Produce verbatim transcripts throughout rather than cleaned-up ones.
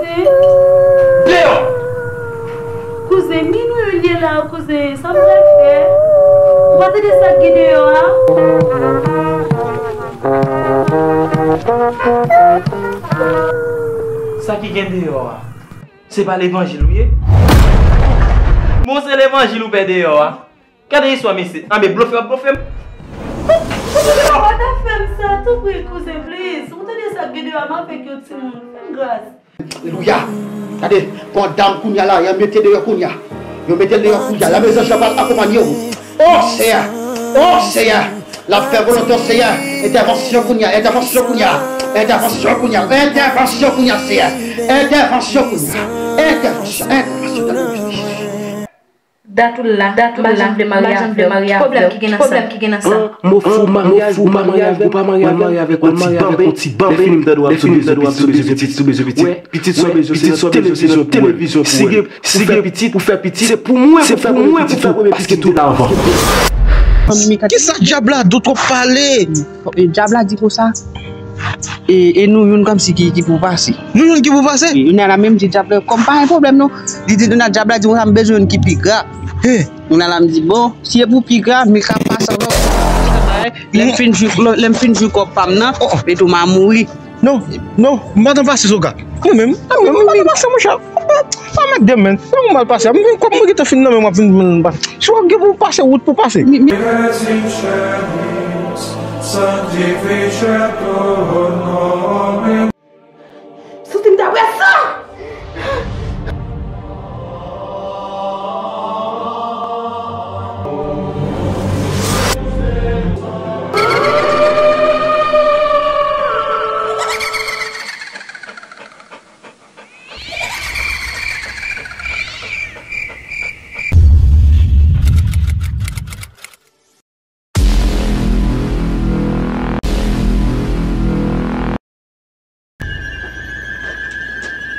Deyò! Kouzen, mi nou youn ye la, kouzen, sa m pral fè? Ou pa tande sa k gen deyò a? Sa ki gen deyò a? Se pa levanjil ou ye? Bon, se levanjil ou pè deyò a. Gade istwa mesye. Anben, blofe w ap blofe m. Ou pa ta fè m sa, tanpri, kouzen, please. Ou tande sa k gen deyò a, m avèk yon timoun. Fè m gras. Alelouya. Gade, pran dam kounye a la, y a mete deyò kounye a. Yo mete l deyò kounye a. Lame zanj la pral akonpanye w. O Seyè! O Seyè! L ap fè volonte w, Seyè. Entèvansyon kounye a, entèvansyon kounye a. Entèvansyon kounye a, entèvansyon kounye a, Seyè. Entèvansyon kounye a. Entèvansyon, entèvansyon, entèvansyon. Dat ou la, dat ou la, m pa janm vle marye avè w. Ki pwoblèm ki gen nan sa? An, mo fou maryaj, ou pa marye avè m, ou pa marye avè m, ou marye avèk yon ti banben. Lè fini m tande w ap sou bezwen pitit, sou bezwen pitit. Wè, pitit sa w bezwen, se nan televizyon pou wè. Si gen, si gen pitit, pou fè pitit, se pou mwen, se pou mwen pou fè premye pitit ou la avan. Kisa dyab la, dou twòp pale? E, dyab la di konsa, e, e nou youn kòmsi ki, ki pou pase. Nou youn ki pou pase? Wi, youn la menm di dyab la, kòm pa gen pwoblèm non. Li di, youn la dyab la di konsa, m bezwen youn ki pi gra. He. Youn la m di, bon, si e pou pi gra, m ka pase avè w. Lè m fin jwi, lè m fin jwi kòb pa m nan, epi tou m a mouri. Non, non, m pa t anfase Zoga. Mwen menm, mwen menm, m pa t anfase, monchè. Pa mèt de men. Nan mwen mal pase. Mwen kòb mwen gentan fin nan men mwen, fin, fin, fin. Si w gen pou pase, wout pou pase. Santi m ta wè sa!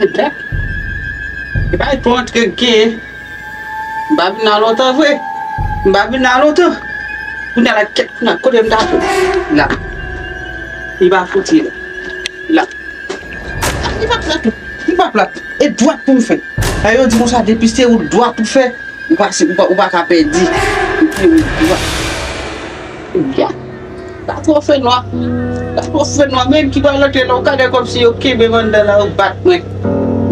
Ebyen, e pa twò antre ke m pa vin la lontan vre. M pa vin la lontan. Kounye a la kèt, kounye a kote m ta fè la. Li pa fouti la. La. Li pa plat, li pa plat. E dwat pou m fè. Lè yo di konsa, depi se ou dwat ou fè, ou pa, ou pa, ou pa ka pèdi. Ou dwat. Ya. La twò fè nwa. La twò fè nwa. Menm ki pral antre la, ou gade kòmsi yo kenbe m anndan la, yo bat mwen.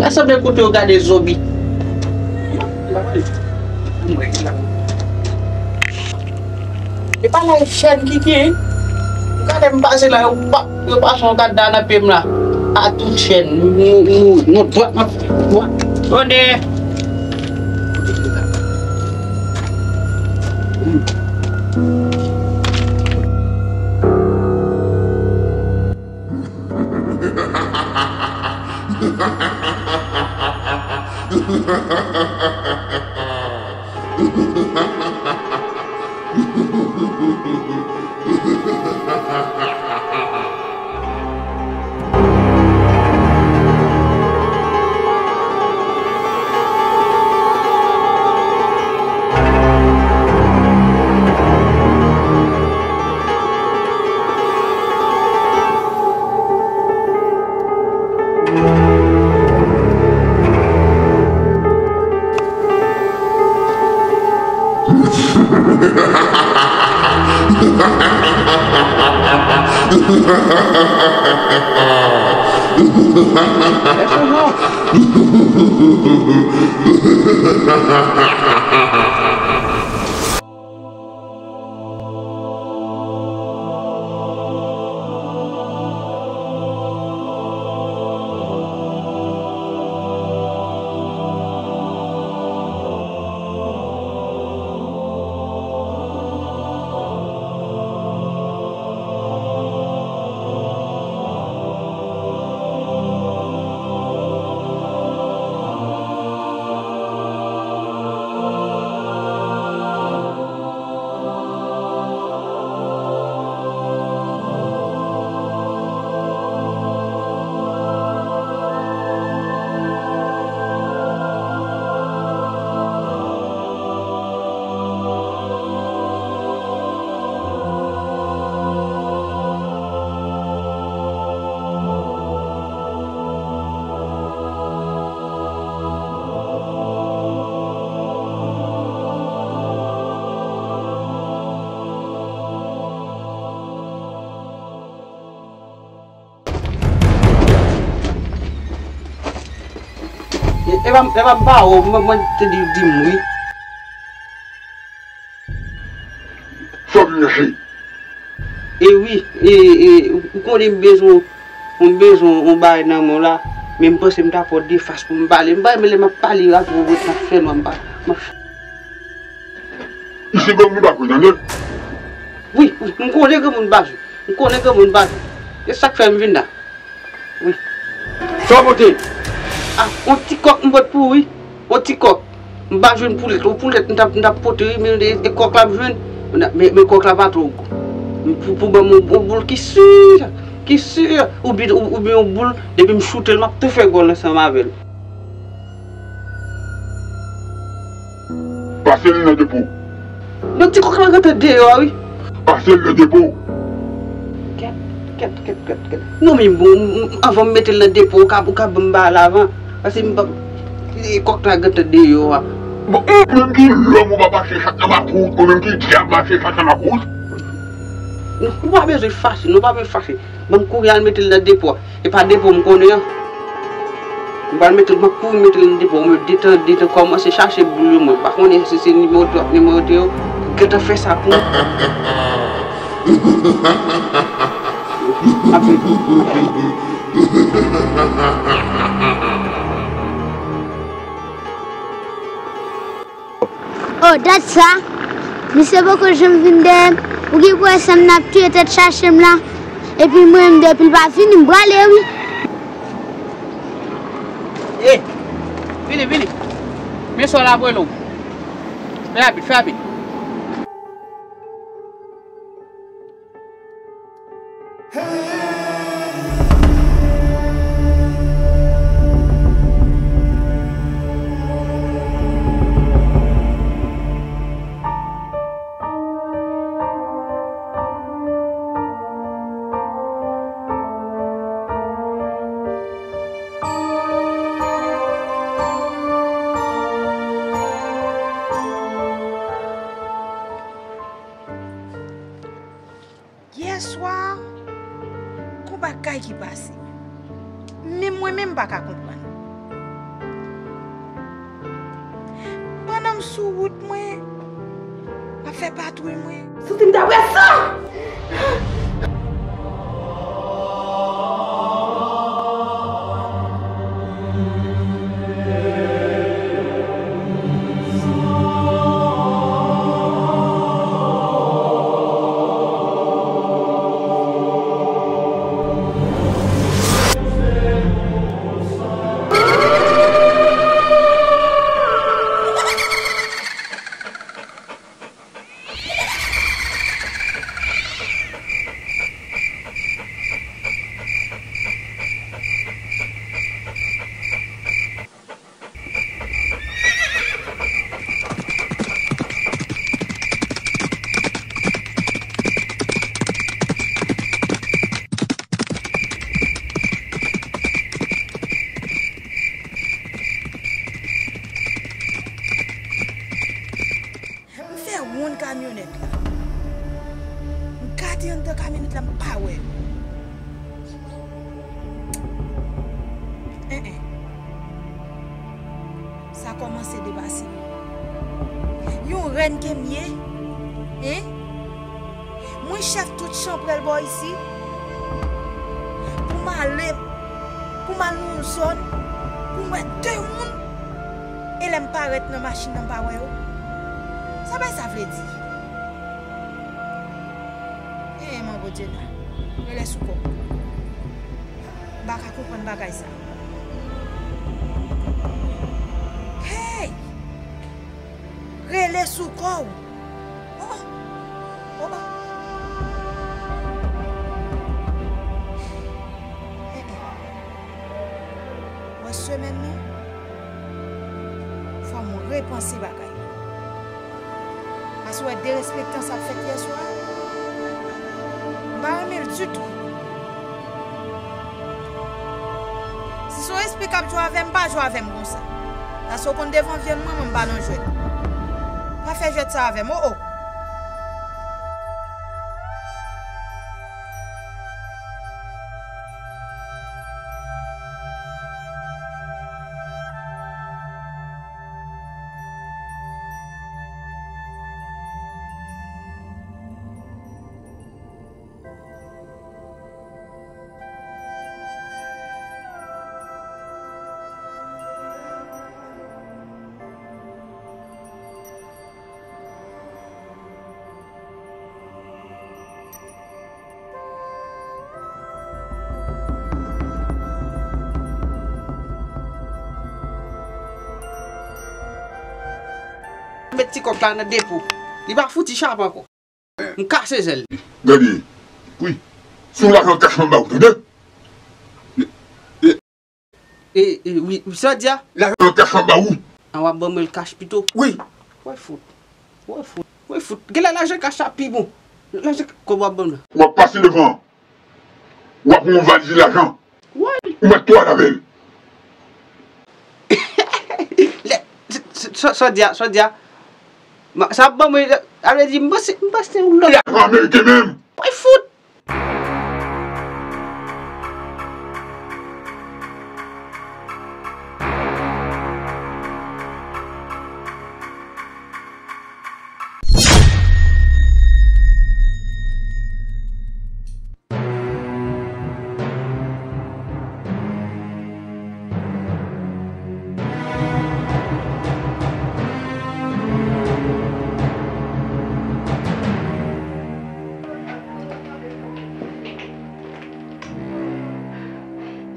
La sanble kote yo gade zonbi. E pa la e chèn ki gen. Ou gade m pase la, yo pa, yo pase yon gad la nan pye m la. A tout chèn, nou, nou, nou, nou dwat nan dwat. Bonè. E pa, e pa ba ou, mwen, mwen te di, di m wi. Sa w vin chache? E wi, e, e, ou konnen m bezwen, m bezwen yon bagay nan men w la, men m panse m ta pran defans pou m pale. M pa renmen lè m ap pale ak ou, ou ret nan fè nwa, m pa, m ap Isi gang nou pa jwe, tande? Wi, wi, m konnen granmoun pa jwe. M konnen granmoun pa jwe. E sa k fè m vin la. Wi. Sa w pote? Ah, yon ti kòk m pot pou ou, wi. Yon ti kòk. M pa jwenn poulèt. Yon poulèt m t ap, m t ap pote, wi, men e, e kòk la m jwenn. Men, men kòk la pa twò gwo. Pou, pou ban m yon, yon boul ki si, ki si, oubyen, ou- oubyen yon boul, depi m choute l, m ap tou fè gòl ansanm avè l. Pase l nan depo. Yon ti kòk la gentan deyò a, wi. Pase l nan depo. Kèt, kèt, kèt, kèt, kèt. Non, men bon, m- m- anvan m mete l nan depo, ou ka, ou ka ban m bagay la avan. Paske m pa, e, kòk la gentan deyò a. Bon, ou menm ki lòm ou pa mache chak nan makout, ou menm ki dyab mache chak nan makout. Non, ou pa bezwen fache, non, ou pa bezwen fache. Ban m kouri al mete l nan depo a. E pa depo m konnen an. M pral mete l, m ap kouri mete l nan depo. Mwen detan, detan kòmanse chache boul yo, mwen pa konnen si se nimewo twa, nimewo de yo. Gentan fè sa pou mwen. Ap vin. Oh, dat sa, misye poko janm vin dèyè m. Ou gen pou wè sa m nan ap touye tèt chache m la. Epi mwen menm depi l pa vini, m prale, wi. Ey, vini, vini. Men sa w la pou l ou. Fè rapid, fè rapid. Yè swa, gon bagay ki pase. Menm mwen menm m pa ka konprann. Pandan m sou wout mwen, m ap fè patwouy mwen. Santi m ta wè san! M fè wonn kamyonèt la. M gade anndan kamyonèt la, m pa wè yo. En, en. Sa kòmanse depase m. Yon rèn ke m ye? En? Mwen chèf tout chanpwèl bò isi. Pou m ale, pou m al nan yon zòn, pou m wè de moun, e lè m parèt nan machin nan, m pa wè yo. Sa bay sa vle di? Eh, manbo Dyena, rele sou kò w. M pa ka konprann bagay sa. Hey! Rele sou kò w. Oh, oh, oh. Wè semèn nan, fò m repanse bagay. Paske w wè derespektan sa k fèt yè swa a, m pa renmen l ditou. Si se yon espri k ap jwe avè m, pa jwe avè m konsa. Paske w konn devan vye m, mwen, mwen m pa nan jwèt. Pa fè jwèt sa avè m, oh, oh. Met ti kòk la nan depo. Li pa fouti chape ankò. M kase zèl li. Gade, wi. Si w lajan kach m ap ba ou, tande? E, e, wi, wi, sa w di a? Lajan kach m ap ba ou. An w ap ban mwen l kach pito? Wi. Wè fout. Wè fout. Wè fout. Genlè lajan kach la pi bon. Lajan k-, kòb w ap ban m nan. W ap pase devan. W ap pran yon valiz lajan. Woy! Ou mèt twò al avè l. Lè, s-, s-, sa, sa w di a, sa w di a? Ma, sa ap ban mwen, sa vle di, m panse, m panse yon lòt. Lajan ameriken menm. Woy fout!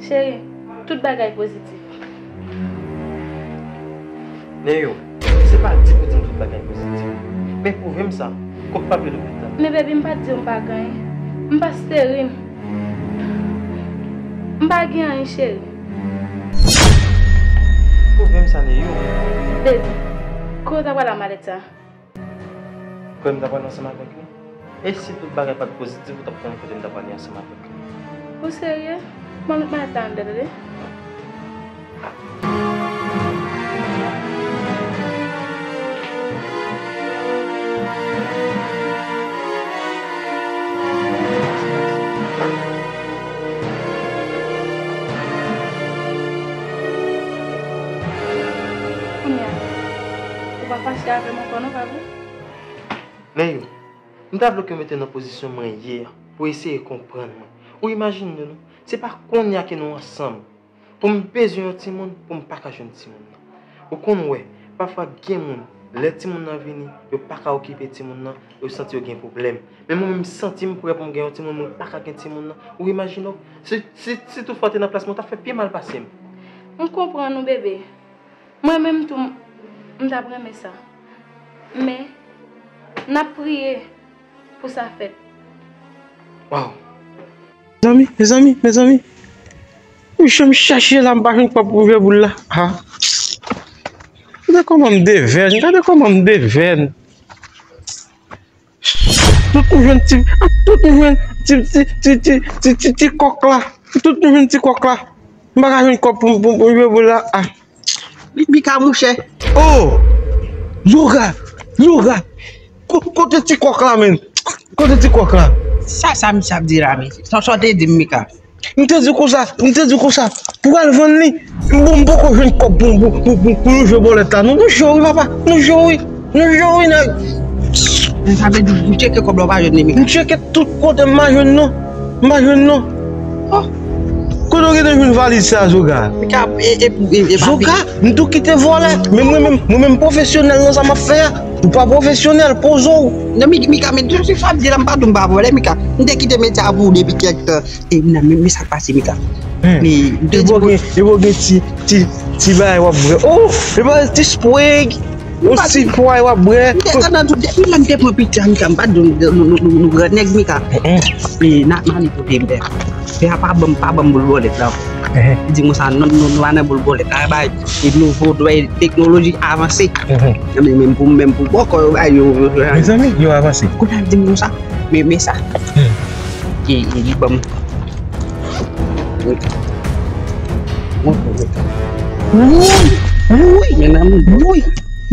Cheri, tout bagay pozitif. Neyou, se pa di pou di m tout bagay pozitif. Men pwouve m sa, kòk pa vle lopital. Men baby, m pa t di w m pa gen anyen. M pa steril. M pa gen anyen, cheri. Pwouve m sa, Neyou. Baby, kote w ta pral ak malèt sa? Kwè m ta pral ansanm avèk li? E si tout bagay pa t pozitif, ou t ap konnen kote m ta prale ansanm avèk li? Ou serye? Ban m met malèt la anndan, tande? Kounye a, ou pa fache avè m ankò non, pa vre? Neyou, m ta vle ke w mete w nan pozisyon mwen ye a, pou w eseye konprann mwen. Ou imajine non, se pa kounye a ke nou ansanm, pou m bezwen yon timoun, pou m pa ka jwenn timoun nan. Ou konn wè, pafwa gen moun, lè timoun nan vini, yo pa ka okipe timoun nan, yo santi yo gen pwoblèm. Men mwen menm, m santi m prè pou m gen yon timoun, mwen pa ka gen timoun nan. Ou imajine w, si, si, si toutfwa w te nan plas mwen, w t ap fè pi mal pase m. M konprann ou, bebe. Mwen menm tou, m, m t ap renmen sa. Men, n ap priye pou sa fèt. Waw. Mezanmi, mezanmi, mezanmi. Wi, jan m chache la, m pa jwenn kòb pou m jwe boul la. Ha. Gade kòman m devèn, gade kòman m devèn. Tout m jwenn ti, a tout m jwenn ti, ti, ti kòk la. Tout m jwenn ti kòk la. M pa ka jwenn kòb pou, pou, pou jwe boul la. Ah. Li pika, monchè. Oh! Yoga! Yoga! Ko-, kote ti kòk la, menn? Kote ti kòk la? Sa, sa misye ap di la, men? Sa, sa w te di m, Mika? M te di konsa, m te di konsa, pou al vann li. Bon, m poko jwenn kòb pou, pou, pou, pou, pou nou jwe bòlèt la. Nou, nou cho wi, papa. Nou cho wi. Nou cho wi, nèg. Men sa vle di, ou tcheke kòb la, ou pa jwenn li, Mika? M tcheke tout kote, m pa jwenn non. M pa jwenn non. Oh. Kote w gentan jwenn valiz sa, Zoga? Mika, e, e, e, e, Zoga, m tou kite vòlè. Men mwen menm, mwen menm pwofesyonèl nan sa m ap fè a. Ou pa pwofesyonèl, poze w. Non, Mi-, Mika, men se sa m di la, m pa di w m pa vòlè, Mika. M te kite metye a pou ou depi kèk tan. E, nan, men, men sa k pase, Mika. Hmm. Men, m te di pou gen, e pou gen ti, ti, ti bagay w ap bwè. Oh, e pa ti spray. Yon ti pway w ap bwè. M te andan tou, depi lè m te pran piti a, Mika, m pa t di w nou, nou, nou, nou gran nèg, Mika. Mm-mm. E, n a, n a li pou te m pè. Pè a pa ban m, pa ban m boul bòlèt la. Mm-hmm. Li di konsa, non, nou, nou pa nan boul bòlèt la. Bay, e nouvo, bay, teknoloji avanse. Mm-hmm. Men, menm pou, menm pou bòkò yo, bay, yo, yo, yo. Mezanmi, yo avanse. Kounye a, li di m konsa. Men, men sa. Mm. E, e li ban m. Woy! Woy! Woy!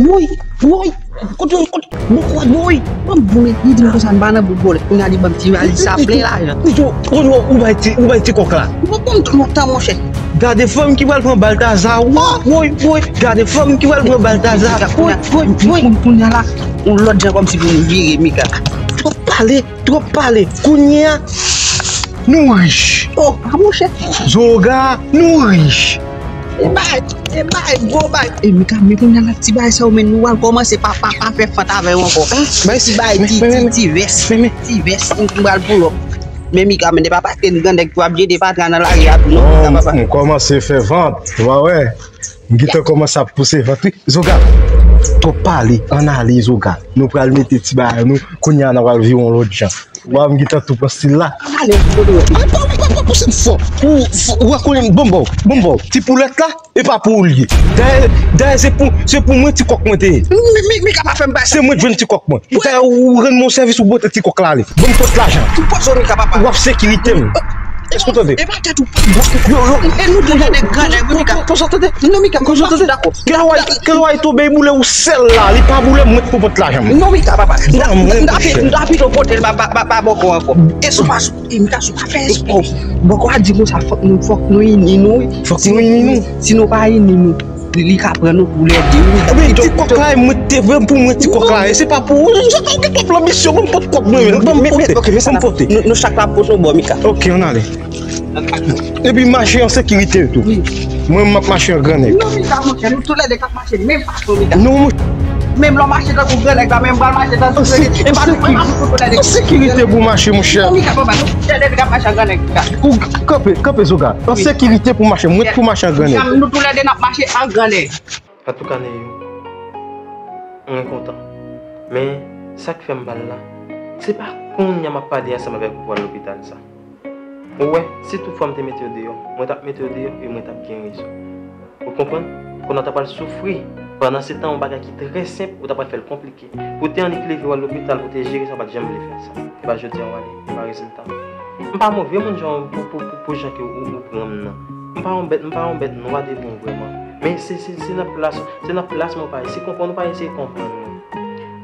Woy! Woy! Kote, kote? Bon, kote, woy! Ban m voye, li di m konsa, m pa nan boul bòlèt. Kounye a, li ban m ti valiz sa plen lajan. Ou, ou, ou bay ti, ou bay ti kòk la. Ou pa konn lontan, monchè. Gade fanm ki pral pran Baltaza. Woy, woy, woy. Gade fanm ki pral pran Baltaza. Woy, woy, woy. Kounye a la, yon lòt jan kòmsi pou m vire, Mika. Twòp pale. Twòp pale. Kounye a, nou rich. Oh, pa monchè. Zoga, nou rich. E bay, e bay, gwo bay. E Mika, men kounye a la, ti bay sa yo, men nou al kòmanse pa, pa, pa fè fant avè yo ankò. Ti bay, ti, ti, ti vès. Ti vès, nou pral pull up. Men Mika, men se pa paske n grannèg pou ap jete fatra nan lari a tou non, Mika papa. M kòmanse fè vant, w a wè. M gentan kòmanse ap pouse vant wi. Zoga, twòp pale, ann ale Zoga. Nou pral mete ti bagay nou, kounye a n a pral vire yon lòt jan. W a wè m gentan tou pran stil la. Ann ale, ann ale. Ay, pa, pa, pa pouse m fò. Ou, ou wè kounye m, bon, bon, bon, bon. Ti poulèt la, e pa pou ou l ye. Dayè, dayè, se pou, se pou mwen ti kòk mwen te ye. Mi, mi, Mika pa fè m bagay sa. Se mwen k jwenn ti kòk mwen. Dayè, ou rann mwen sèvis, ou pote ti kòk la ale. Ban m pot lajan. Ou pote Mika papa. W ap sekirite m. Èske w tande? E pa tèt ou. Yo, yo. E nou tou lè nèg grannèg wi Mika. Konsa tande. Non Mika, konsa tande. Dakò. Kè lwa, kè lwa tonbe boule ou sèl la. Li pa boule mwen pou pot lajan m. Non Mika papa. M ta pito pote l ba ba ba bòkò ankò. E sou pa sou. E Mika sou pa fè espri. Bòkò a di konsa fòk nou, fòk nou ini nou wi. Fòk nou ini nou. Si nou pa ini nou, li ka pran nou pou lède wi. Ebyen ti kòk la e mwen te vle pou mwen ti kòk la e se pa pou ou. Ou gen twòp lanbisyon, ban m pot kòk mwen menm, ban m pote, ban m pote. Nou chak la pote yon bò Mika. Ok, ann ale. Epi mache an sekirite tou. Mwen m ap mache an grannèg. Non Mika monchè, nou toulède k ap mache menm fason Mika. Non monchè. Menm lè w mache tankou grannèg la, menm pral mache tankou grannèg. E pa nou menm ap toulède. An sekirite pou mache monchè. Non Mika papa, nou toulède k ap mache an grannèg Mika. Ou kanpe, kanpe Zoga. An sekirite pou mache, mwen pou mache an grannèg. Nou toulède n ap mache an grannèg. Antouka Neyou, mwen kontan. Men sa k fè m mal la, se pa kounye a m ap pale ansanm avèk ou pou al lopital sa. Ou wè, si tout fwa m te mete yo deyò, mwen t ap mete yo deyò e mwen t ap gen rezon. Ou konprann? Kounye a w ta pral soufri. Pandansetan yon bagay ki trè senp, ou ta pral fè l konplike. Pou te annik leve w al lopital pou te jere sa, w pa t janm vle fè sa. Epa jodi a w ale, epa rezilta. M pa move moun jan pou, pou, pou, pou jan ke ou, ou pran m nan. M pa yon bèt, m pa yon bèt nwa devan w vrèman. Men se, se, se nan plas, se nan plas mwen w pa eseye konprann, ou pa eseye konprann mwen.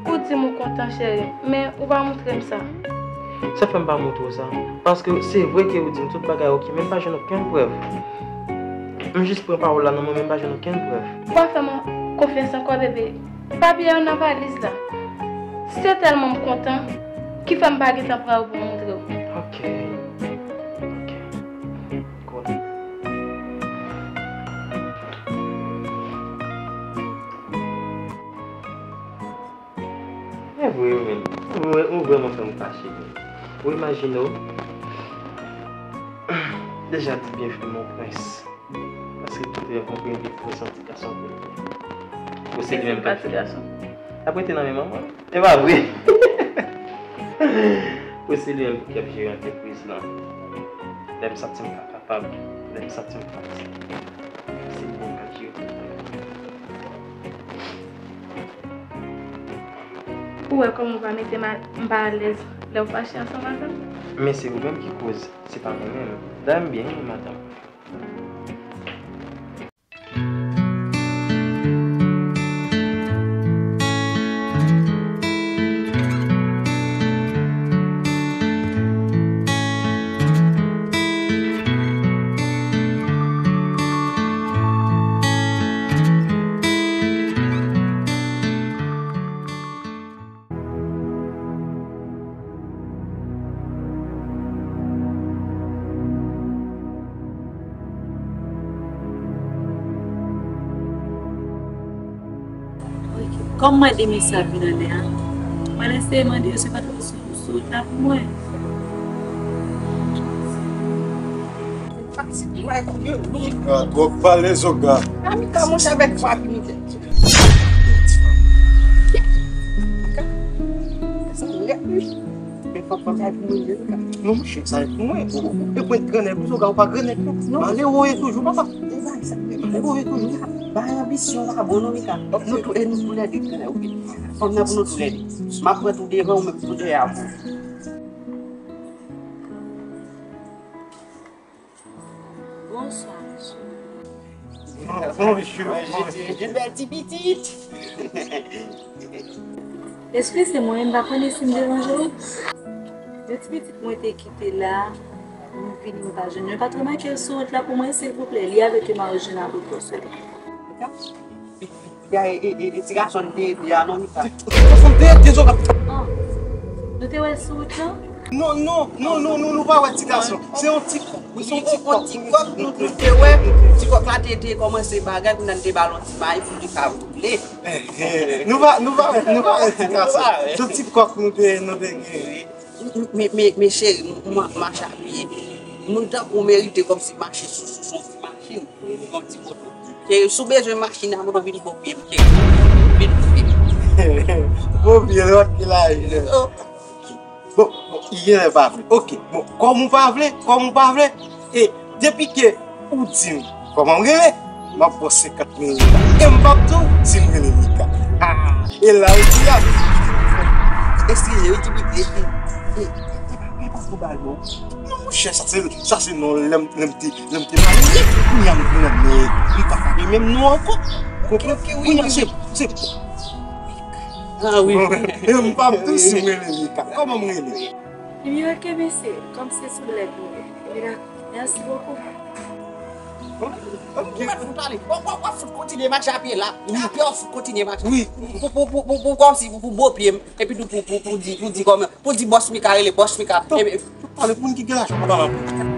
Ou di m ou kontan cheri, men ou pa montre m sa. Sa fè m pa montre w sa? Paske se vre ke ou di m tout bagay oke, men m pa jwenn okenn prèv. M jis pran pawòl la nan men w, men m pa jwenn okenn prèv. Ou pa fè m konfyans ankò, bebe. Papye yo nan valiz la. Se tèlman m kontan, ki fè m pa gentan pran yo pou m montre w. Ok. Ok. Cool. E vre wi, men. Ou vrè-, ou vrèman fè m fache, men. Ou imajine w, deja di byen fè m yon prens. Paske tout rèv mwen pou yon ti prens, yon ti gason pou li. Ou se li menm k ap fè. L ap rete nan men manman l. E pa vre? Ou se li menm ki ap jere antrepriz lan. Lè m santi m pa kapab, lè m santi m fatige, se li menm k ap jere tout bagay. Ou wè kòman ou pa mete m a, m pa alèz lè w fache ansanm avè m? Men se ou menm ki koz, se pa mwen menm. Dayè m byen wi, madanm. Kòm mwen de mesaj vin anlè a, mwen eseye mande yo si pa t ap sou, sou wout la pou mwen. Mika, twòp pale Zoga. A Mika, monchè, avèk vwa ki moute. Mika, sa rèd wi. Men fanm, fanm sa e pou mwen, Mika. Non, monchè, sa e pou mwen. Ou, ou, ou te pran grannèg, ou Zoga, ou pa grannèg, non. Malere ou ye toujou, papa. E bagay sa, malere ou ye toujou, Mika. Bay anbisyon pa bon, non, Mika. Nou tou, e nou tou lè de grannèg, oke. Fanm nan pou nou tou lè de. M ap pran tou devan, ou menm tou dèyè a pou. Bonswa, mesye. Bonjou. Bonjou, bèl ti pitit. Eskize mwen, m pa konnen si m deranje w. De ti pitit mwen te kite la, m vini m pa jwenn yo. M pa t remake l sou wout la pou mwen, silvouplè. Li avèk yo m a jwenn avèk bòs yo. Ti gason li te ede a non, Mika. Ti gason te ede Zoga. Ah. Nou te wè l sou wout lan? Non, non, non, non, non, nou pa wè ti gason. Se yon ti kòk, wi, se yon ti kòk. Yon ti kòk nou, nou te wè. Ti kòk la te, te kòmanse bagay, kounye a n te ba l yon ti mayi pou li ka woule. Nou pa, nou pa wè, nou pa wè ti gason. Se yon ti kòk nou te, nou te gen. Men, men, men cheri, m, m, mache a pye. Moun tankou w merite kòmsi mache sou, sou, sou yon ti machin, yon ti moto. Cheri, si w bezwen machin nan, mwen vin bo pye m, cheri. Vin bo pye m. Bo pye lòt ki la, jè. Bon, bon, li genlè pa vle. Ok, bon, kòm ou pa vle, kòm ou pa vle, e depi ke ou di m kòman m rele, m ap ba w senkant mil dola. E m p ap di w si m rele Mika. Ah, e la ou di a. Eskize, wi, ti pitit. E, e, e, e pa pou bal non. Non, monchè, sa se, sa se non, lè m, lè m te, lè m te marye. Kounye a m grannèg, m pa ka gen menm non ankò. Ou konprann? Ok, ok, wi, kounye a wi, se, wi. Se Ah wi. M p ap di w si m rele Mika. Kòman m rele? Ebyen, ok, mesye, kòm se sou lèt mwen. Ebyen, dakò. Mèsi bokou. Ok, ok. Ou mèt fout ale. W ap, w ap, w ap fout kontinye mache a pye la. Wi. Apre w ap fout kontinye mache. Wi. Pou, pou, pou, pou, pou, kòmsi, pou, pou bo pye m. Epi tou pou, pou, pou di, pou di kòman, pou di bòs Mika rele, bòs Mika. Epi, Pale pou moun ki gen lajan, pa pale anpil.